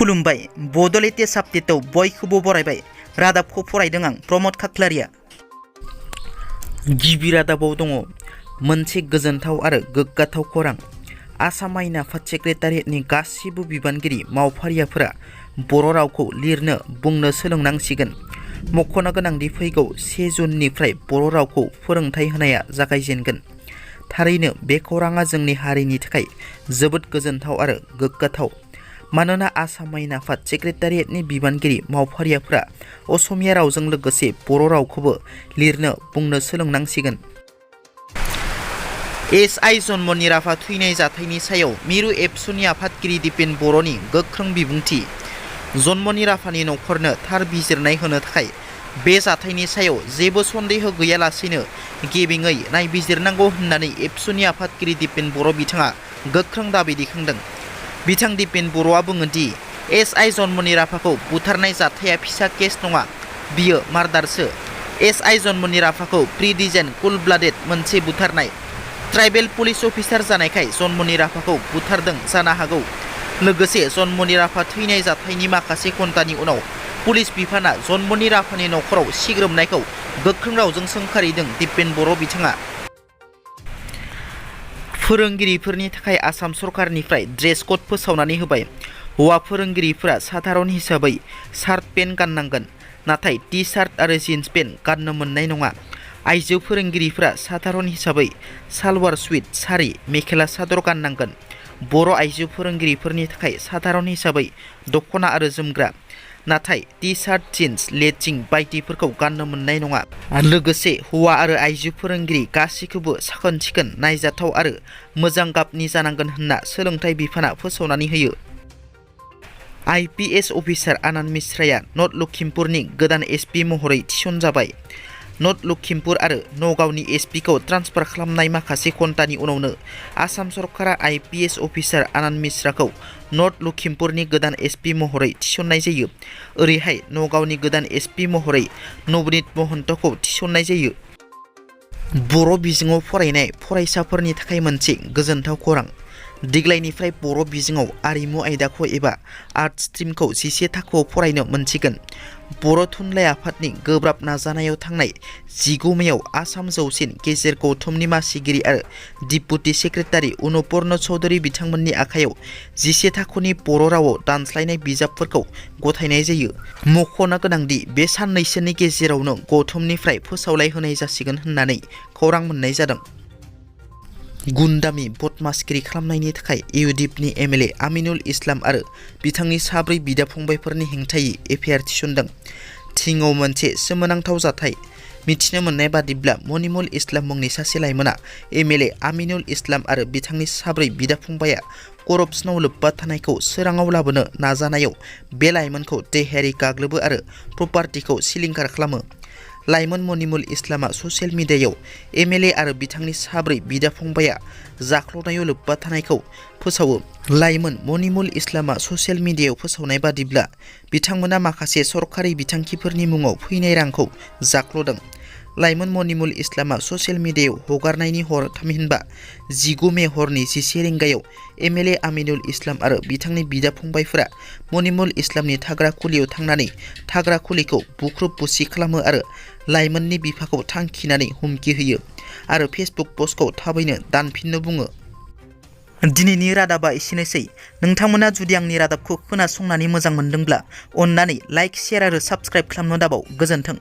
खुलुमबाय बड' लेटेस्ट आपडेटआव बयखौबो बरायबाय। रादाबखौ फरायदों आं प्रमद खाख्लारिया। गिबि रादाबाव दङ मोनसे गोजोनथाव आरो गोग्गाथाव खौरां। आसाम आयेन आफाद सेक्रेटारियेटनि गासिबो बिबानगिरि मावफारियाफोरा बर' रावखौ लिरनो बुंनो सोलोंनांसिगोन। मख'नो गोनांदि फैगौ 1 जुननिफ्राय बर' रावखौ फोरोंथाय होनाया जागायजेनगोन। थारैनो बे खौराङा जोंनि हारिनि थाखाय जोबोद गोजोनथाव आरो गोग्गाथाव। मानोना आसाम आयेन आफाद सेक्रेटारियेटनि बिबानगिरि मावफारियाफोरा असमिया रावजों लोगोसे बर' रावखौबो लिरनो बुंनो सोलोंनांसिगोन। एस.आइ. जनमननि राभा थैनाय जाथायनि सायाव मिरु एबसुनि आफादगिरि दिपेन बर'नि गोख्रों बिबुंथि। जनमननि राभानि नखरनो थार बिजिरनाय होनो थाखाय बे जाथायनि सायाव जेबो सन्देह गैयालासेनो गेबेङै नायबिजिरनांगौ होननानै एबसुनि आफादगिरि दिपेन बर' बिथाङा गोख्रों दाबि दैखांदों। बिथां दिपेन बर'आ बुङो दि एस.आइ. जनमननि राभाखौ बुथारनाय जाथाया फिसा केस नङा, बियो मार्डारसो। एस.आइ. जनमननि राभाखौ प्रि-डिजाइन कुल ब्लाडेड मोनसे बुथारनाय। ट्राइबेल पुलिस अफिसार जानायखाय जनमननि राभाखौ बुथारदों जानो हागौ। लोगोसे जनमननि राभा थैनाय जाथायनि माखासे घन्टानि उनाव पुलिस बिफाना जनमननि राभानि नखराव सिग्रोमनायखौ गोख्रों रावजों सोंखारिदों दिपेन बर' बिथाङा। फोरोंगिरिफोरनि थाखाय आसाम सरकारनिफ्राय ड्रेस कड फोसावनानै होबाय। हौवा फोरोंगिरिफोरा साधारन हिसाबै शार्ट पेन्ट गाननांगोन, नाथाय टि शार्ट आरो जिन्स पेन्ट गाननो मोननाय नङा। आइजो फोरोंगिरिफोरा साधारन हिसाबै सालवार सुट, सारि, मेखेला सादर गाननांगोन। बर' आइजो फोरोंगिरिफोरनि थाखाय साधारन हिसाबै दख'ना आरो जोमग्रा, नाथाय टि शार्ट, जिन्स, लेजिं बायदिफोरखौ गाननो मोननाय नङा। लोगोसे हौवा आरो आइजो फोरोंगिरि गासैखौबो साखोन सिखोन, नायजाथाव आरो मोजां गाबनि जानांगोन होनना सोलोंथाइ बिफाना फोसावनानै होयो। आइ.पि.एस. अफिसार आनन्द मिश्राया नर्थ लखिमपुरनि गोदान एस.पि. महरै थिसनजाबाय। नर्थ लखिमपुर आरो नगावनि एस.पि.खौ ट्रान्सफार खालामनाय माखासे घन्टानि उनावनो आसाम सरकारा आइ.पि.एस. अफिसार आनन्द मिश्राखौ नर्थ लखिमपुरनि गोदान एस.पि. महरै थिसननाय जायो। ओरैहाय नगावनि गोदान एस.पि. महरै नबनीत महन्तखौ थिसननाय जायो। बर' बिजोङाव फरायनाय फरायसाफोरनि थाखाय मोनसे गोजोनथाव खौरां। देग्लायनिफ्राय बर' बिजोङाव आरिमु आयदाखौ एबा आर्ट स्ट्रिमखौ 11 थाखोआव फरायनो मोनसिगोन। बर' थुनलाइ आफादनि गोब्राब नाजानायाव थांनाय 19 मेआव आसाम जौसिन गेजेर गौथुमनि मासिगिरि आरो डिपुटि सेक्रेटारि अनुपर्ण चौधुरी बिथांमोननि आखायाव 11 थाखोनि बर' रावाव दानस्लायनाय बिजाबफोरखौ गथायनाय जायो। मख'नो गोनांदि बे साननैसोनि गेजेरावनो गौथुमनिफ्राय फोसावलाय होनाय जासिगोन होननानै खौरां मोननाय जादों। गुन्दामि बदमासगिरि खालामनायनि थाखाय इउडिपनि एम.एल.ए. आमिनुल इस्लाम आरो बिथांनि 4 बिदा-फंबायफोरनि हेंथायै एफ.आइ.आर. थिसनदों। थिङाव मोनसे सोमोनांथाव जाथाय। मिथिनो मोननाय बादिब्ला मनिमुल इस्लाम मुंनि सासे लाइमोना एम.एल.ए. आमिनुल इस्लाम आरो बिथांनि 4 बिदा-फंबाया करपसनाव लोब्बा थानायखौ सोराङाव लाबोनो नाजानायाव बे लाइमोनखौ देहायारि गाग्लोबो आरो प्रपार्टिखौ सिलिंखार खालामो। लाइमोन मनिमुल इस्लामआ ससियेल मिडियायाव एम.एल.ए. आरो बिथांनि 4 बिदा-फंबाया जाख्ल'नायाव लोब्बा थानायखौ फोसावो। लाइमोन मनिमुल इस्लामआ ससियेल मिडियायाव फोसावनाय बादिब्ला बिथांमोना माखासे सरखारि बिथांखिफोरनि मुङाव फैनाय रांखौ जाख्ल'दों। लाइमोन मनिमुल इस्लामआ ससियेल मिडियायाव हगारनायनि हर थामहिनबा 19 मे हरनि 11 रिंगायाव एम.एल.ए. आमिनुल इस्लाम आरो बिथांनि बिदा-फंबायफोरा मनिमुल इस्लामनि थाग्रा खुलियाव थांनानै थाग्रा खुलिखौ बुख्रुब-बुसि खालामो आरो लाइमोननि बिफाखौ थांखिनानै हुमखि होयो आरो फेसबुक पस्टखौ थाबैनो दानफिननो बुङो। दिनैनि रादाबा एसेनोसै। नोंथांमोना जुदि आंनि रादाबखौ खोनासंनानै मोजां मोनदोंब्ला अन्नानै लाइक, शेयार आरो साबस्क्राइब खालामनो दाबाव। गोजोन्थों।